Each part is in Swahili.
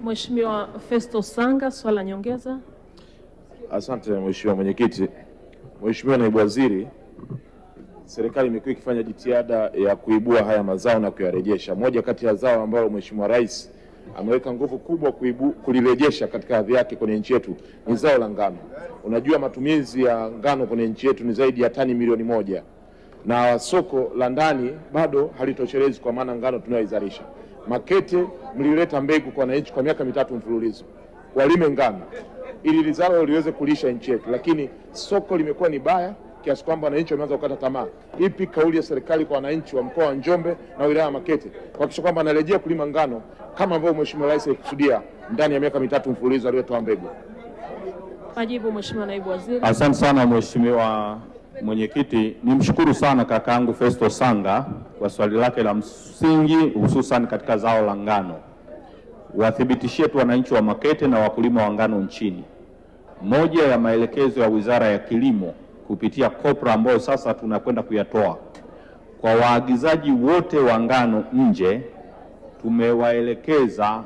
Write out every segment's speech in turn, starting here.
Mheshimiwa Festo Sanga, swali la nyongeza. Asante Mheshimiwa Mwenyekiti. Mheshimiwa Naibu Waziri, serikali imekuwa ikifanya jitihada ya kuibua haya mazao na kuyarejesha. Moja kati ya zao ambalo Mheshimiwa Rais ameweka nguvu kubwa kulirejesha katika hadhi yake kwenye nchi yetu ni zao la ngano. Unajua matumizi ya ngano kwenye nchi yetu ni zaidi ya tani 1,000,000 na soko la ndani bado halitoshelezi kwa maana ngano tunayoizalisha. Makete mlileta mbegu kwa wananchi kwa miaka 3 mfululizo walime ngano ili lizalo liweze kulisha nchi yetu, lakini soko limekuwa ni baya kiasi kwamba wananchi wameanza kukata tamaa. Ipi kauli ya serikali kwa wananchi wa mkoa wa Njombe na wilaya ya Makete kuhakikisha kwamba anarejea kulima ngano kama ambavyo Mheshimiwa Rais alikusudia ndani ya miaka 3 mfululizo aliyotoa mbegu? Majibu Mheshimiwa Naibu Waziri. Asante sana Mheshimiwa Mwenyekiti, nimshukuru sana kakaangu Festo Sanga kwa swali lake la msingi hususan katika zao la ngano. Wathibitishie tu wananchi wa Makete na wakulima wa ngano nchini, moja ya maelekezo ya Wizara ya Kilimo kupitia COPRA ambayo sasa tunakwenda kuyatoa kwa waagizaji wote wa ngano nje, tumewaelekeza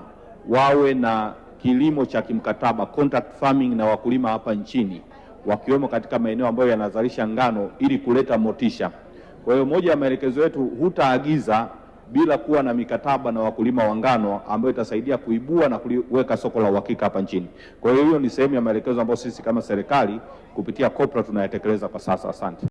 wawe na kilimo cha kimkataba, contract farming, na wakulima hapa nchini wakiwemo katika maeneo ambayo yanazalisha ngano ili kuleta motisha. Kwa hiyo moja ya maelekezo yetu, hutaagiza bila kuwa na mikataba na wakulima wa ngano ambayo itasaidia kuibua na kuweka soko la uhakika hapa nchini. Kwa hiyo hiyo ni sehemu ya maelekezo ambayo sisi kama serikali kupitia COPRA tunayatekeleza kwa sasa. Asante.